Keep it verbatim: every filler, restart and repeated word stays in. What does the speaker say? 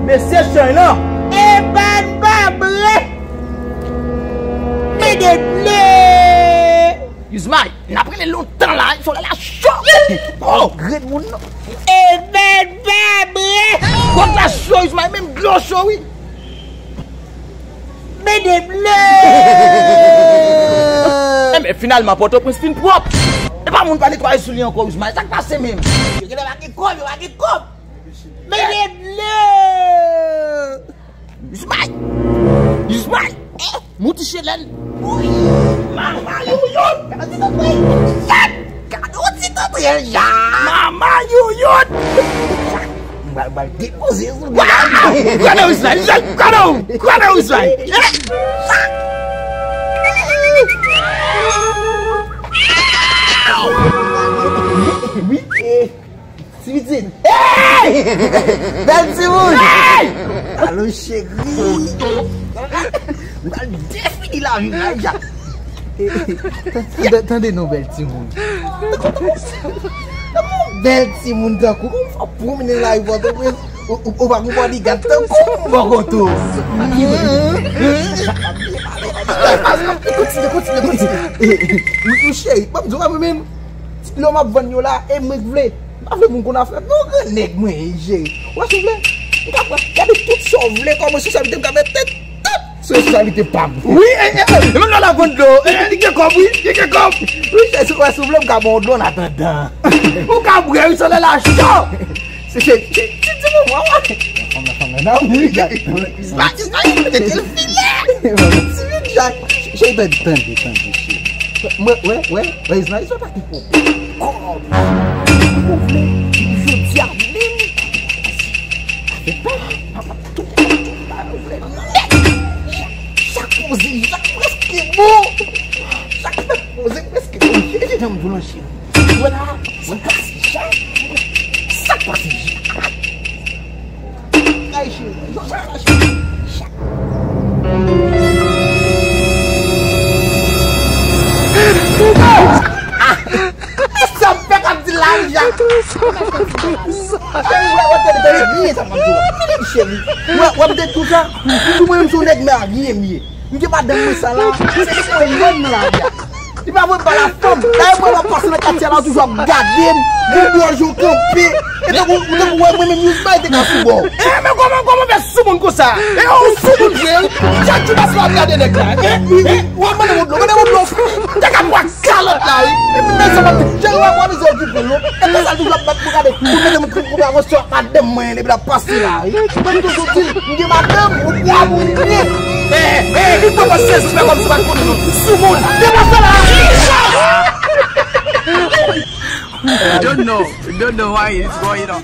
Mesye chay lan. Epa n pa bre. Mete dlo. Youzmay, n ap rele lontan la, solèy la cho. Oh, grenn moun non. Epa n pa bre. Kòk la cho, Youzmay, menm dlo cho, wi. Mete dlo. Enben, finalman, Pòtoprens fin pwòp. E pa moun pa netwaye sou li ankò, Youzmay. Sa k pase menm? Yo genlè pa gen kòb, yo pa gen kòb. Mete dlo. Youzmay! Youzmay! Eh, Mouti Chelèn! Wi! Mama youyot! Gade yon ti tanpri! Gade yon ti tanpri, Elja! Mama youyot! Mwen, mwen depoze sou li. Gade Youzmay! Gade Youzmay! Gade Youzmay! Eh! Wi, eh. Ti pitit. Hey! Bèl timoun. Hey! Alo cheri. M pral defini lavi m la deja. Tande, tande non, bèl timoun. Bèl timoun tankou, kòman w fè pwomnen lari Pòtoprens, ou, ou, ou pa gon bodyguard tankou m bò kote w. Kontinye, kontinye, kontinye. Wi, wi, cheri, ban m di w, mwen menm, ti dlo m ap vann yo la, e mwen k vle. M pa vle moun konn afè m non, gran nèg mwen ye, cheri. Ou wè si w vle, m ka pran, gade tout sa w vle kòm responsablite, m ka mete tout sou responsablite pa m. Wi, e, e, e, menm lè l ap vann dlo, e, e, li gen kòb, wi, li gen kòb. Wi, cheri, si w wè si w vle, m ka ba w dlo an atandan. Ou ka bwè, wi, solèy la cho. Se, se, se, se ti moman, wè. Fanm nan, fanm nan, nan, wi, gade. Ismaël, Ismaël, mete l filè. Ti vit, Jak. Cheri, tande, tande, tande, cheri. Mwen, wè, wè, wè, Ismaël, sa pa ki pwoblèm. Kòb. Ou vle, jodi a menm. Sa fè pa. Papa, tout, tout, tout, pa, ou vle. Jak poze, Jak prèske bon. Jak fèk poze, prèske bon. Cheri, jan m di w lan, cheri. Wè la, sa k pase, Jak? Sa k pase, Jak? Ay, cheri, sa k pase, Jak? Sa m fèk ap di la, Jak? Cheri, wè, wè, tande, tande, byen sa m ap di w la. Cheri, wè, wè, m te tou sa. M di mwen menm se yon nèg marye m ye. M gen madanm mwen sa la, se li mwen menm nan lavi a. Li pa vle m pa la fanm. Dayè mwen m ap pase nan katye a la, yo toujou ap gade m, gen dwòl jan w kanpe. E tankou, ou tankou wè mwen menm Yousma te ka sou bò w. E men kòman, kòman fè soumoun konsa? E ou soumoun vre wi. Chak jou m ap gade nèg la. E, e, w ap mande m dlo, mande m dlo. Te ka bwè kalòt la wi. E men sa m ap di, cheri w ap wè mizè okipe l non. E konsa l toujou ap bat pou gade. Pou mete m pou, pou avansyon ak madanm mwen depi l ap pase la wi. Mwen toujou di l, m gen madanm, ou bwa pou m ye. Eh, eh, li poko sezi, fè kòmsi pa t konnen non. Soumoun, depase la. You don't know. You don't know why it's going on.